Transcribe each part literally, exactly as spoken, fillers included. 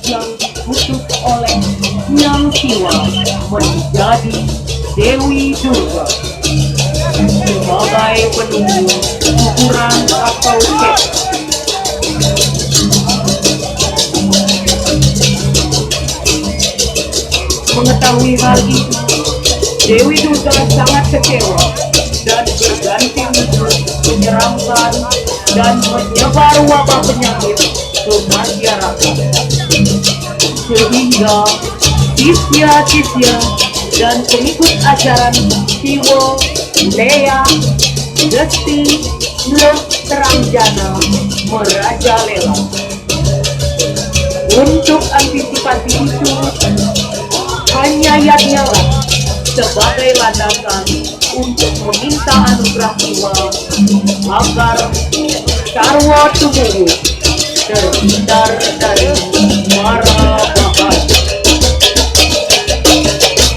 yang dikutuk oleh Hyang Siwa menjadi Dewi Durga sebagai penunggu kuburan atau ket. Mengetahui hal itu, Dewi Durga sangat kecewa dan berganti wujud menyeramkan dan menyebar wabah penyakit ke masyarakat. Sehingga sisya-sisya dan pengikut ajaran Siwo, Lea, Gesti, Leh, Terangjana merajalela. Untuk antisipasi itu, hanya yadnyalah sebagai landasan untuk meminta anugerah Siwa agar Sarwa Tumuwuh terhindar dari mara bahaya.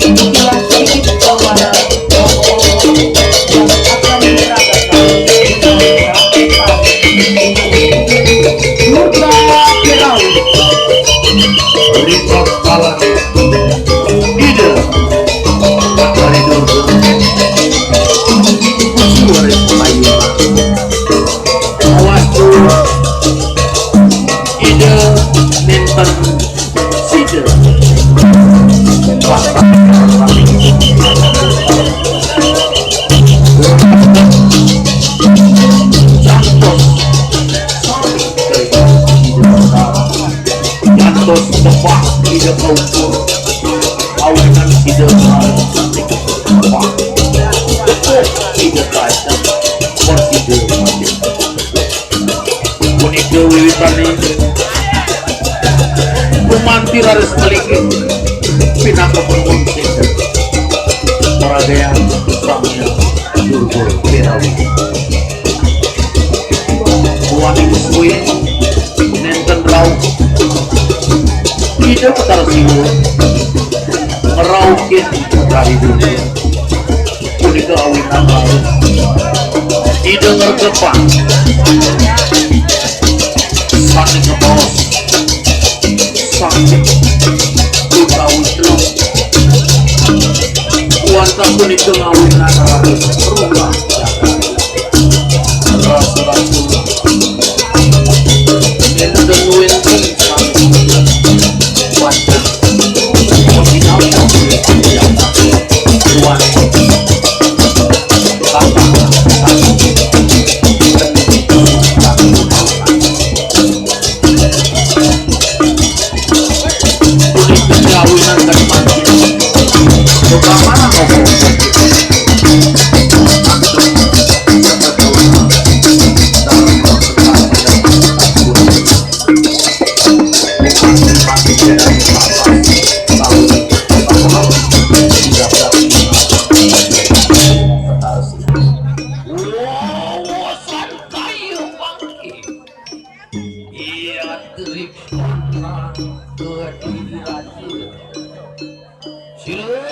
Itulah sedikit gambaran tokoh yang akan diperagakan Durga Firaun. Ringan Palang. Ida dari Durga. Suara Payung. Awas tuh. Ida nenten sida. Jantos. Jantos tepak ida kaukur. Awinan sida tepak. Tepuk ida kaca. Persida. Punika wiwitané gumanti raris malinggih pinaka panuwun sida. Paragayan Sang Hyang Durga Pirawi. Buaning suwé nénten rauh. Ida Betara Siwa ngrauhin Betari Durga. Punika awinan laut. Ida ngregepan sané ngebaos sakit utawi teluk. Wantah punika ngawinan raris rungkah jagat. Ras-ras Enten wénten wajah. Tuan. Punika kawinan dan mati. Upamana ngomong. Wawasan kaya bangkit. Iya, terik panas ke diri raja. Sila.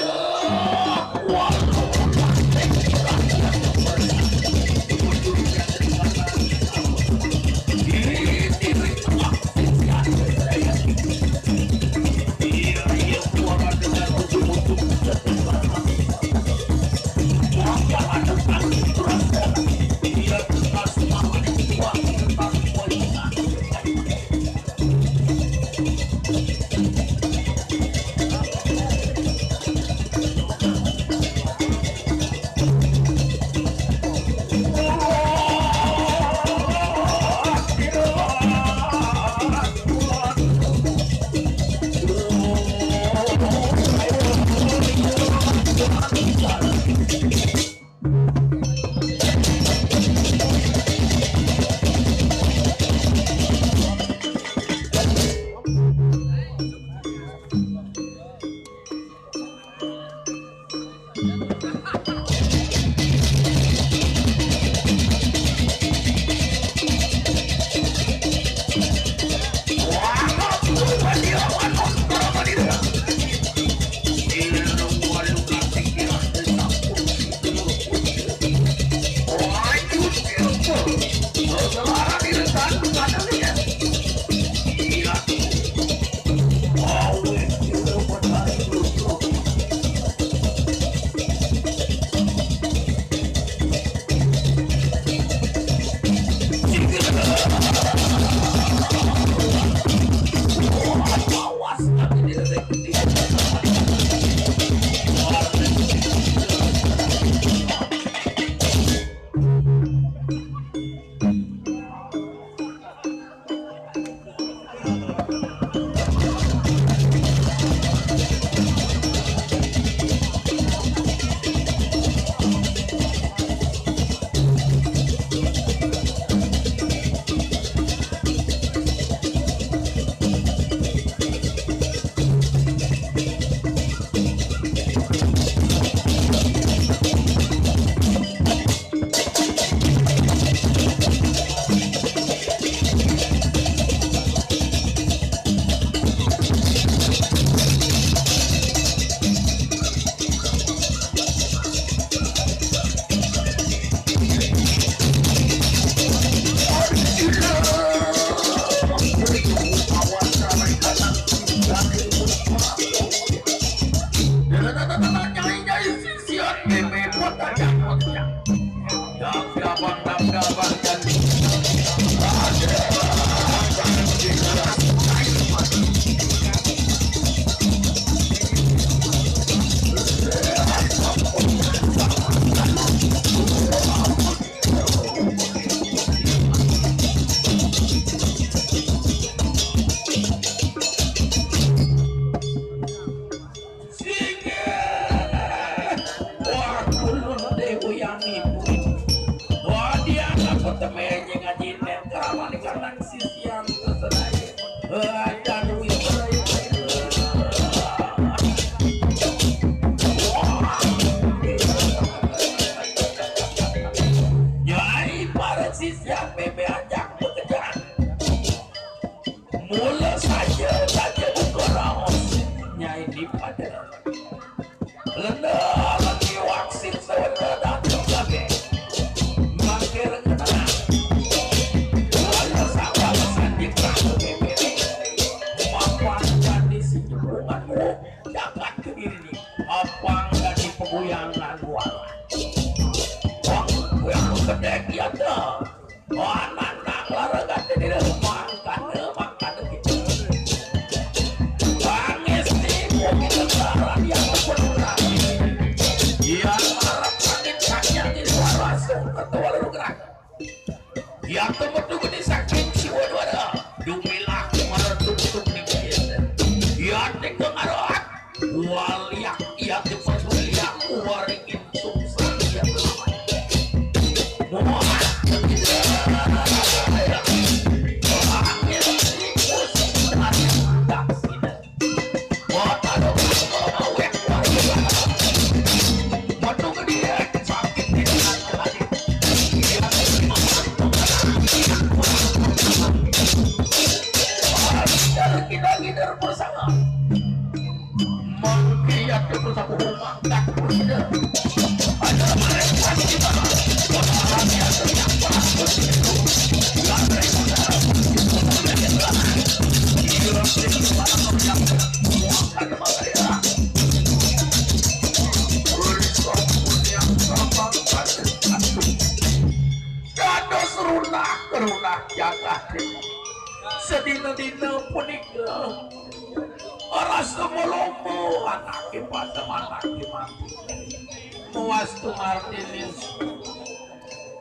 Badan wilayah. Nyai para sisya bebe ajak pekerjaan. Mula saja saja buka raos. Nyai di pada. Lenda lagi vaksin sawetara datang lagi. Makin tenang. Wala sabar sandik rasa bebe. Mapan jadi si jebungan mu. Jagat kediri ni. Apang jadi peguyangan wala. Wang yang kedek ya dah. Anak-anak lara gati di rumah, kada, makada kita. Tangis di bumi negara yang terpenuh. Ia harap angin kanya di suara sung ketua lalu gerak. Ia tempat duguni saking siwa duara. Dumilah mara tungtung di kita. Ia tinggal ngarat. Waliak ia dipermulia, waringin sungsang ia telamai. Muat tidak. Angin tikus, angin daksina. Wah, aduh, awek, waduh. Waduh, gede, sakit, tidak, sakit. Ia kita, kita bersama. Mangkiat ke pusat rumah tak punya. Ada mereka kita. Dados runah, runah jagat. Sedina-dina punika. Rasa malombo anake pada manake mati. Muas tu ngardinin,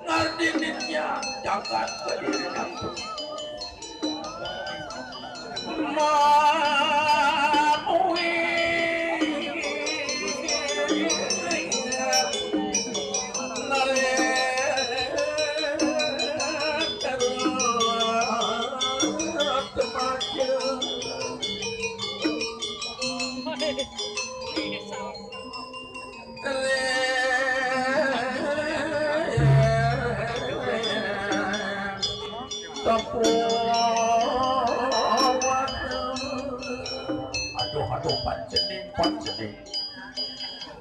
ngardinin nya jagat kediri ngantuk. Mamui. Aduh, aduh, pancening, pancening.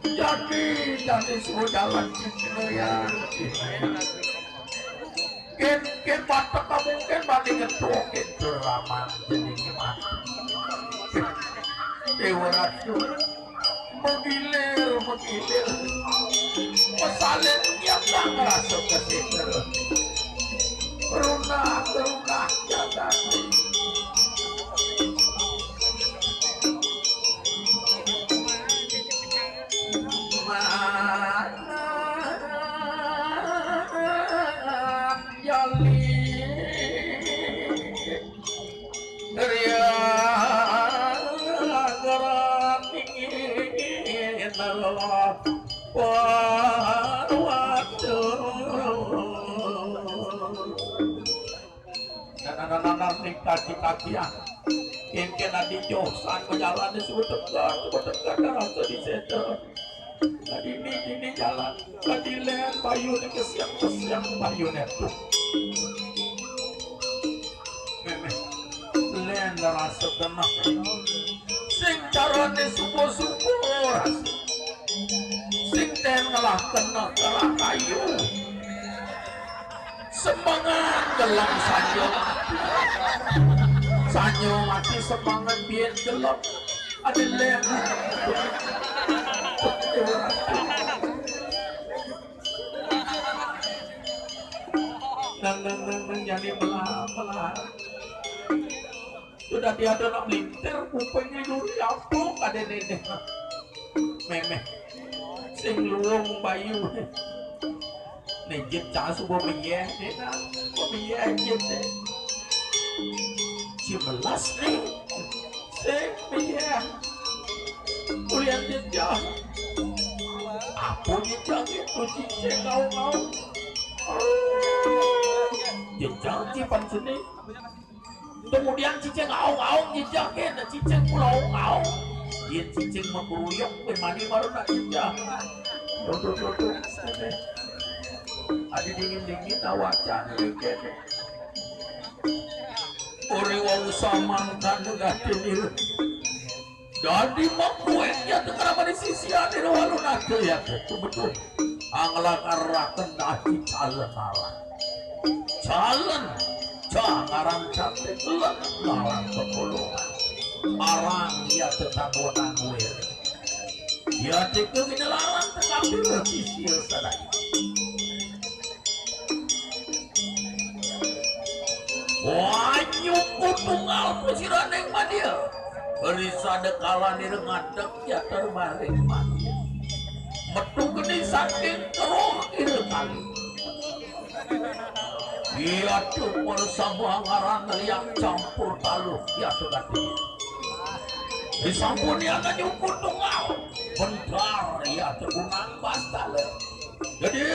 Jadi, jadi suruh jalan cicing ya. Kin, kin batek kamu kin balik ngetuk kin curaman jadi gimana? Dewa Ratu menggilir, menggilir. Pesalin yang tak ngerasa kesini. Runah, runah, jagat. Manjali Ria Garati Parwatu. Nananana ning kaki-kakian. Ingkén adi josan majalane suba teka, suba teka darasa di seda. Kadini, dini jalan. Kadilén bayune kesiang-kesiang bayune tuh. Méméh. Lén rasa genep. Sing carane suba-suba rasa. Sing ten ngelah kena kerah kayu. Semangat gelem sanyo mati. Sanyo mati semangat biyen gelem. Ada lem. Nang, nang, nang, nang, jadi belah, belah. Sudah tiada nak melintir, kupingnya duri apa kada nenek. Méméh. Sing luung bayu. Nejit cah suba meyeh, dina. Kok meyeh jit, deh. Cimelas, nih. Sing meyeh. Kuliah jit, jah. Apa jit, jah, gitu, cicing, ngau-ngau. Oh. Jit, jah, cipan seni. Kemudian cicing aung-aung jejak kéné, cicing pula aung-aung. Yén cicing makruyuk, pemani baru nak jejak. Tuh, tuh, tuh, tuh. Adi dingin-dingin awak jani kéné. Ori wau samangkan gati niru. Dadi makuék ya teu karabani sisian di walu nate ya teu betul. Anglakaraken dadi calon aran. Calon, ca ngaran cantik, len ngaran kekulungan. Arang ya teu kagonang wér. Ya teu gini larang tetapi lebih sia sadaya. Wah, nyuku tunggal pusiraning mah dia. Beri sadekala nir ngadeg ya terbaring mati. Metu geni saking keruh kiri kali. Iya tuh persabangaran liak campur taluh ya tuh gati. Disampun ya nyuku tunggal. Bentar ya tuh gunang bastale. Jadi,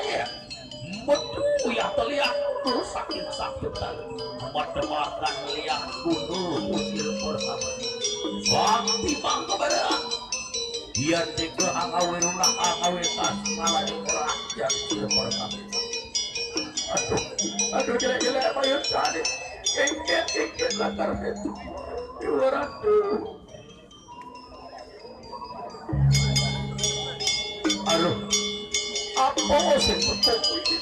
iya. Metu ya teliak tuh sakit-sakitan. Metu makan liak gundul usil bersama. Sakti bangga bareng. Iya tiga angawé lunak angawé tas malah dikerah yang usil bersama. Aduh, aduh jelek-jelek mayun tadi. Kengket, kengket lakar itu. Dua ratus. Aduh, apa sing betul iki?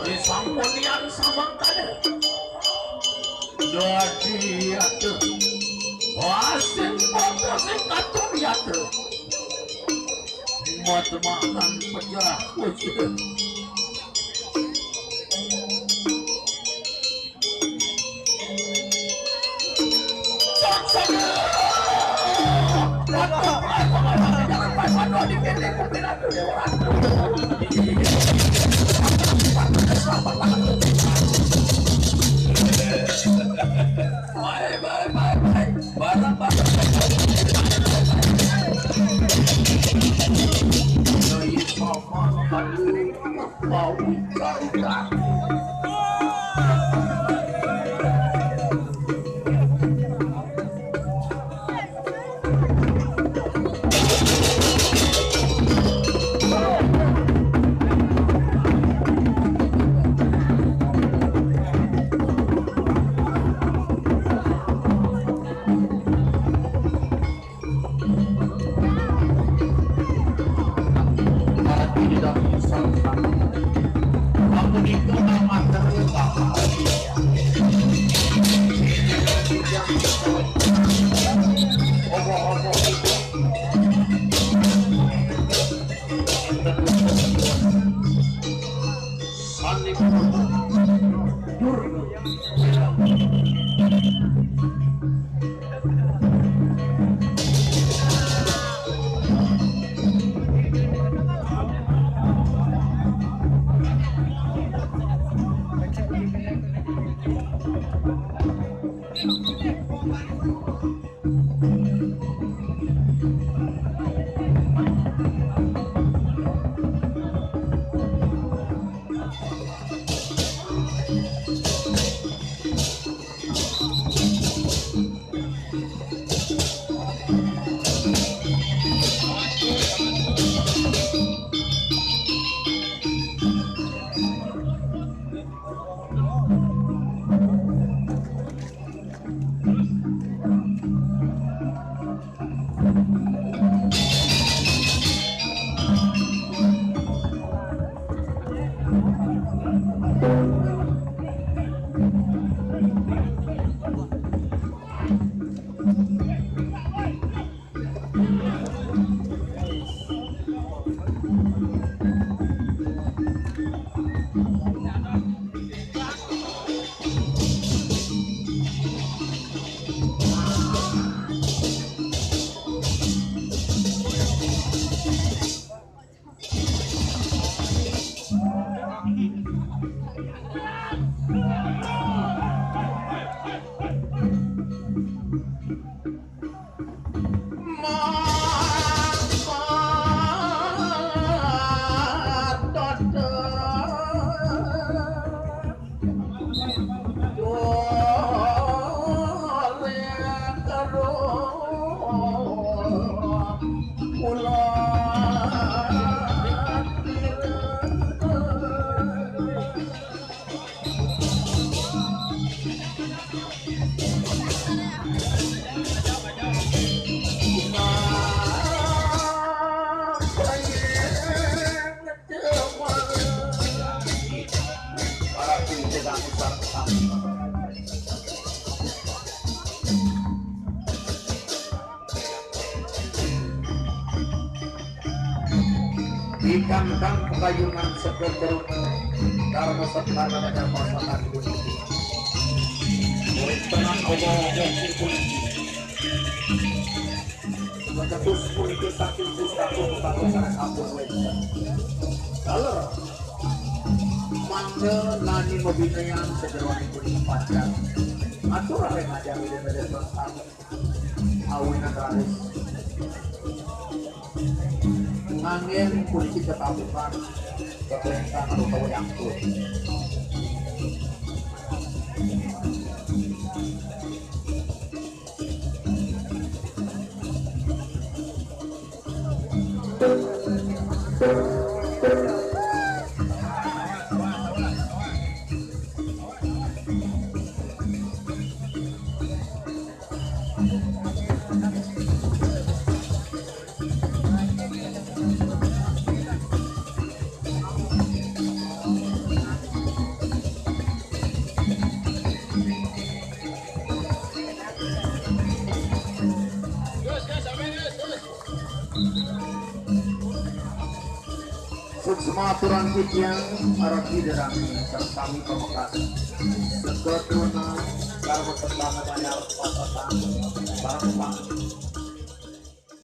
Disampun yang samangkana. Dadi atuh. Wah, sing foto sing katon ya tuh. Buat makan pecah kucing. Baik, baik, baik, baik. Barang, barang. Ikan dan pagayunan sekedarun darma setana banyak masakan. Murid tenang Allah mungkin pun. Mencetus pun itu sakit pun takut takut sangat ampun wenten. Kalau mangga nani mabinayan sejeroan pun pacar. Atur arek aja di desa. Awinan raris nganggen polisi ketabukan keperintah atau tawa yang pun. Suksma aturan titiang, arep diderang serta pamekas. Seketruna, karena serta banyak papasan, para pemang.